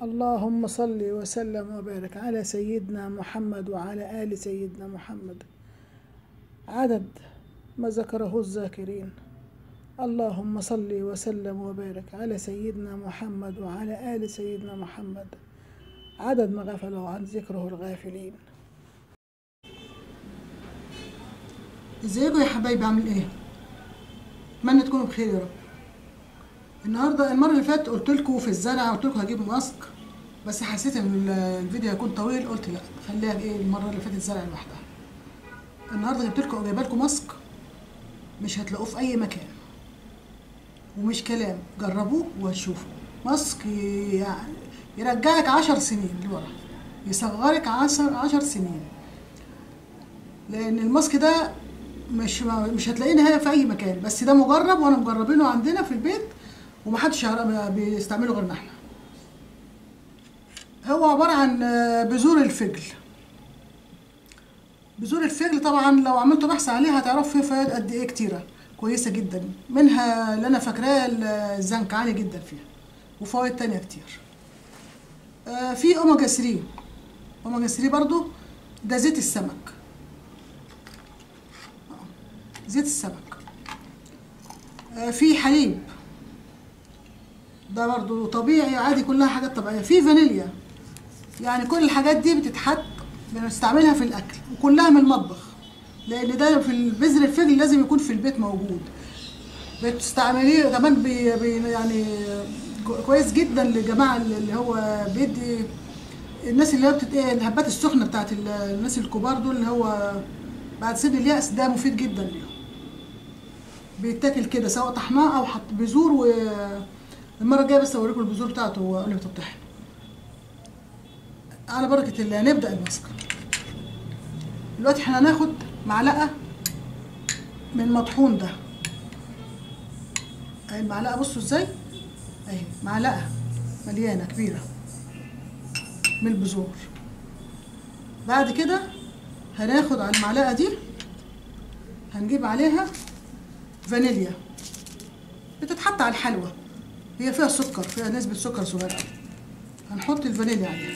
اللهم صل وسلم وبارك على سيدنا محمد وعلى آل سيدنا محمد عدد ما ذكره الذاكرين. اللهم صل وسلم وبارك على سيدنا محمد وعلى آل سيدنا محمد عدد ما غفلوا عن ذكره الغافلين. ازيكم يا حبايبي، عامل ايه؟ اتمنى تكونوا بخير يا رب. النهارده المرة اللي فاتت قلت لكم في الزرع، قلت لكم هجيب ماسك، بس حسيت ان الفيديو هيكون طويل، قلت لا خليها ايه المرة اللي فاتت زرع لوحدها. النهارده جبت لكم جايبه لكم ماسك مش هتلاقوه في اي مكان، ومش كلام، جربوه وهتشوفوا. ماسك يعني يرجعك 10 سنين لورا، يصغرك 10 سنين، لان الماسك ده مش هتلاقيه نهائي في اي مكان، بس ده مجرب وانا مجربينه عندنا في البيت ومحدش بيستعمله غيرنا احنا. هو عبارة عن بذور الفجل. بذور الفجل طبعا لو عملتوا بحث عليها هتعرفوا فيها فوائد قد ايه كتيرة كويسة جدا، منها اللي انا فاكراه الزنك عالي جدا فيها، وفوائد تانية كتير. في اوميجا 3، اوميجا 3 برضو ده زيت السمك، زيت السمك. في حليب ده برضو طبيعي عادي، كلها حاجات طبيعية. في فانيليا، يعني كل الحاجات دي بتتحط بنستعملها في الاكل، وكلها من المطبخ، لان ده في البذر الفجل لازم يكون في البيت موجود. بتستعمليه كمان بي يعني كويس جدا للجماعة اللي هو بيدي الناس اللي هي الهبات السخنة بتاعت الناس الكبار دول، اللي هو بعد سن اليأس، ده مفيد جدا ليهم. بيتاكل كده سواء طحناه او حط بذور، والمرة الجاية بس اوريكم البذور بتاعته وقبل ما تطحن. على بركة الله نبدا الماسك. دلوقتي احنا هناخد معلقه من المطحون ده، اهي المعلقة، بصوا ازاي، اهي معلقه مليانة كبيرة من البذور. بعد كده هناخد على المعلقة دي هنجيب عليها فانيليا، بتتحط على الحلوى، هي فيها سكر، فيها نسبه سكر صغيرة، هنحط الفانيليا عليها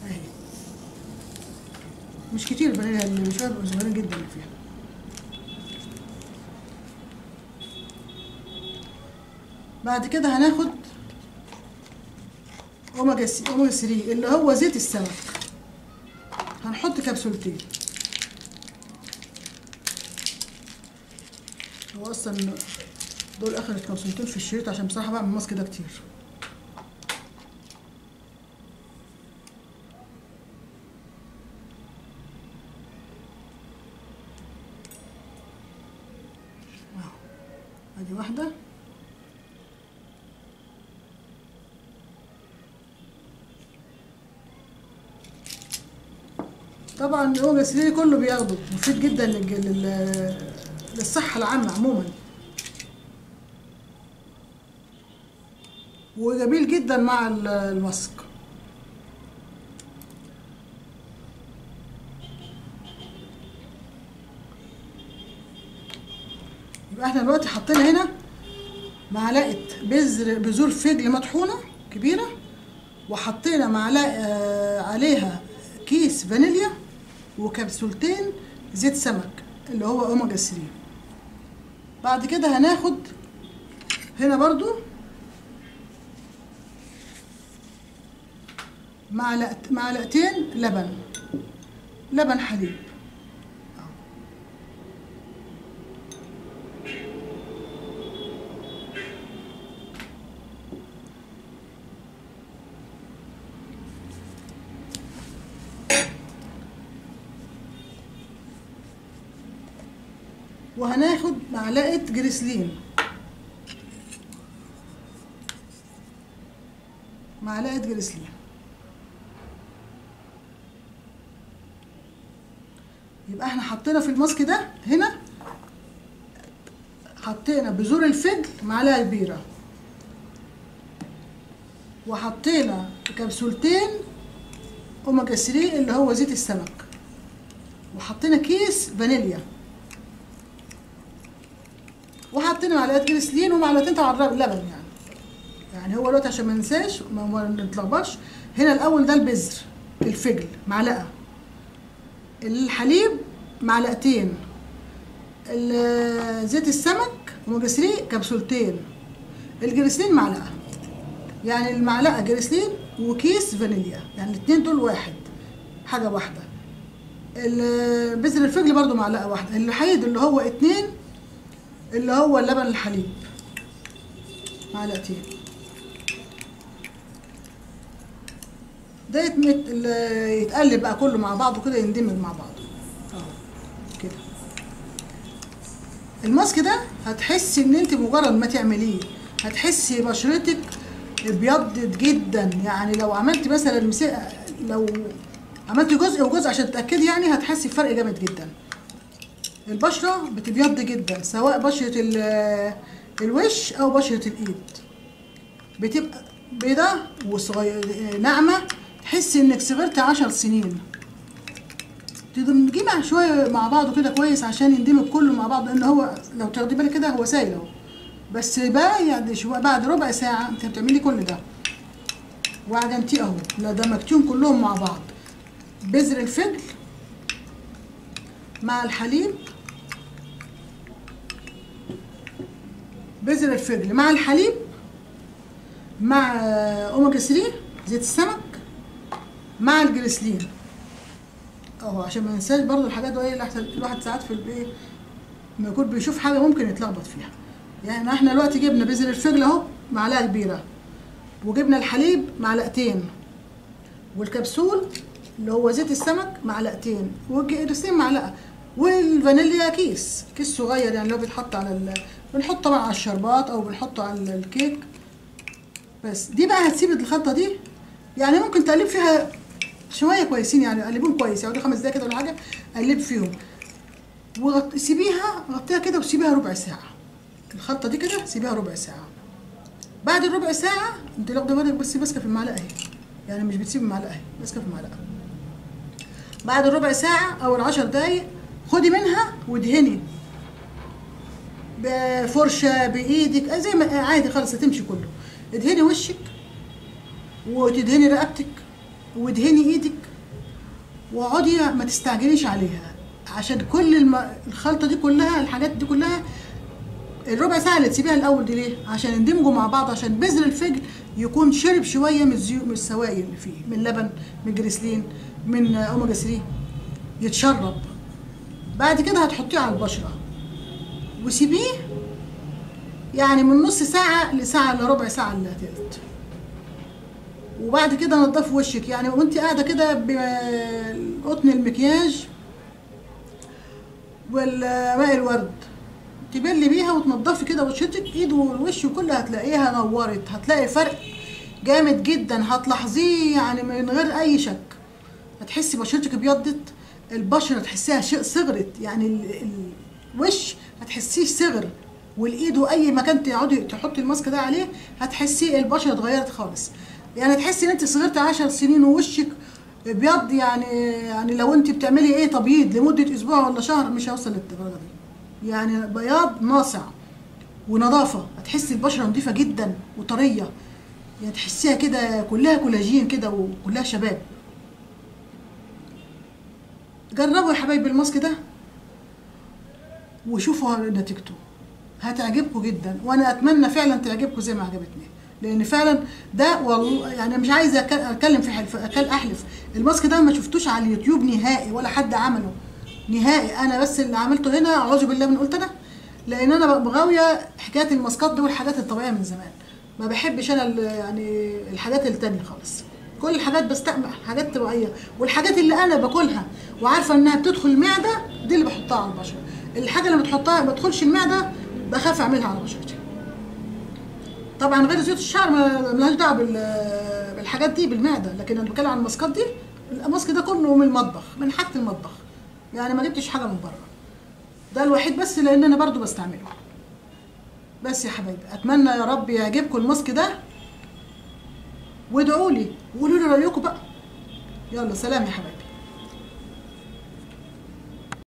اهي، مش كتير الفانيليا، اللي شوية صغيرين جدا اللي فيها. بعد كده هناخد اوميجا 3 اللي هو زيت السمك، هنحط كبسولتين. هو اصلا دول اخر كبسولتين في الشريط، عشان بصراحة بعمل ماسك ده كتير. اهو ادي واحدة، طبعا الاوميجا 3 كله بياخده، مفيد جدا للصحة العامة عموما، وجميل جدا مع الماسك. يبقى احنا دلوقتي حطينا هنا معلقه بذور فجل مطحونه كبيرة، وحطينا معلقه عليها كيس فانيليا وكبسولتين زيت سمك اللي هو اوميجا 3. بعد كده هناخد هنا برضو معلقتين لبن، لبن حليب. وهناخد معلقة جريسلين، معلقة جريسلين. يبقى احنا حطينا في الماسك ده هنا، حطينا بذور الفجل معلقة كبيرة، وحطينا كبسولتين اوميجا 3 اللي هو زيت السمك، وحطينا كيس فانيليا. وحاطين معلقات جليسلين ومعلقتين طبعا لبن. يعني هو دلوقتي عشان ما ننساش ما نتلخبطش، هنا الاول ده البذر الفجل معلقه، الحليب معلقتين، زيت السمك اوميجا 3 كبسولتين، الجليسلين معلقه، يعني المعلقة جليسلين وكيس فانيليا، يعني الاثنين دول واحد حاجة واحدة. بذر الفجل برده معلقه واحدة، الحليب اللي هو 2 اللي هو اللبن الحليب معلقتين. ده يتقلب بقى كله مع بعضه كده، يندمج مع بعضه اهو كده. الماسك ده هتحسي ان انت مجرد ما تعمليه هتحسي بشرتك ابيضت جدا. يعني لو عملت مثلا لو عملت جزء وجزء عشان تتاكدي، يعني هتحسي بفرق جامد جدا. البشرة بتبيض جدا، سواء بشره الوش او بشره الايد، بتبقى بيضة وصغيره ناعمة، تحسي انك صغرت 10 سنين. تدمجيه مع شوية مع بعضه كده كويس عشان يندمج كله مع بعضه، لان هو لو تاخدي بالك كده هو سايل اهو، بس بقى يعني شوية بعد ربع ساعة انت بتعملي كل ده وعجنتيه اهو، لا دمجتيهم كلهم مع بعض، بذر الفجل مع الحليب، بذر الفجل مع الحليب مع اوميجا 3 زيت السمك مع الجليسلين اهو، عشان ما ننساش برضو الحاجات دي. الواحد ساعات في الايه لما يكون بيشوف حاجة ممكن يتلخبط فيها. يعني احنا دلوقتي جبنا بذر الفجل اهو معلقه كبيرة، وجبنا الحليب معلقتين، والكبسول اللي هو زيت السمك معلقتين، والجليسلين معلقه، والفانيليا كيس صغير، يعني لو بيتحط على بنحطه طبعا على الشربات او بنحطه على الكيك. بس دي بقى هتسيب الخلطة دي، يعني ممكن تقلب فيها شوية كويسين، يعني قلبهم كويس، يقعدوا 5 دقايق كده ولا حاجة، قلب فيهم وسيبيها، غطيها كده وسيبيها ربع ساعة. الخلطة دي كده سيبيها ربع ساعة. بعد الربع ساعة انت واخده بالك بس ماسكه في المعلقة اهي، يعني مش بتسيب المعلقة اهي، ماسكه في المعلقة. بعد الربع ساعة او ال10 دقايق خدي منها وادهني بفرشه بايدك زي ما عادي خالص، هتمشي كله. ادهني وشك وتدهني رقبتك وادهني ايدك، واقعدي ما تستعجليش عليها، عشان كل الخلطة دي كلها الحاجات دي كلها الربع ساعة اللي تسيبيها الاول دي ليه؟ عشان يندمجوا مع بعض، عشان بذر الفجل يكون شرب شوية من الزيوت، من السوائل اللي فيه، من لبن، من جليسلين، من اوميجا 3، يتشرب. بعد كده هتحطيه على البشرة وسيبيه يعني من نص ساعة لساعة الا ربع، ساعة الا تلت. وبعد كده نضفي وشك، يعني وانت قاعدة كده بقطن المكياج والماء الورد تبلي بيها وتنضفي كده وشتك، ايد والوش كله هتلاقيها نورت، هتلاقي فرق جامد جدا هتلاحظيه يعني من غير اي شك. هتحسي بشرتك ابيضت، البشرة تحسيها شيء صغرت، يعني الوش هتحسيه صغر، والايد واي مكان تقعدي تحطي الماسك ده عليه هتحسيه البشرة اتغيرت خالص. يعني تحسي ان انت صغرت 10 سنين ووشك ابيض، يعني لو انت بتعملي ايه تبييض لمدة اسبوع ولا شهر مش هيوصل للدرجة دي، يعني بياض ناصع ونظافه. هتحسي البشرة نظيفة جدا وطريه، يعني تحسيها كده كلها كولاجين كده وكلها شباب. جربوا يا حبايبي الماسك ده وشوفوا نتيجته، هتعجبكم جدا، وانا اتمنى فعلا تعجبكم زي ما عجبتني، لان فعلا ده والله يعني مش عايزه اتكلم في حلف احلف، الماسك ده ما شفتوش على اليوتيوب نهائي ولا حد عمله نهائي، انا بس اللي عملته هنا، اعوذ بالله من قلت انا، لان انا غاويه حكاية الماسكات دي والحاجات الطبيعية من زمان، ما بحبش انا يعني الحاجات التانية خالص، كل الحاجات بستعمل حاجات طبيعية، والحاجات اللي انا باكلها وعارفه انها بتدخل المعدة دي اللي بحطها على البشرة، الحاجة اللي بتحطها ما تدخلش المعدة بخاف اعملها على بشرتي. طبعا غير زيوت الشعر ما لهاش دعوه بالحاجات دي بالمعدة، لكن انا بتكلم عن الماسكات دي، الماسك ده كله من المطبخ، من حاجة المطبخ، يعني ما جبتش حاجة من بره، ده الوحيد بس لان انا برضو بستعمله. بس يا حبايبي اتمنى يا رب يعجبكم الماسك ده، وادعوا لي وقولوا لي رايكم بقى. يلا سلام يا حبايبي.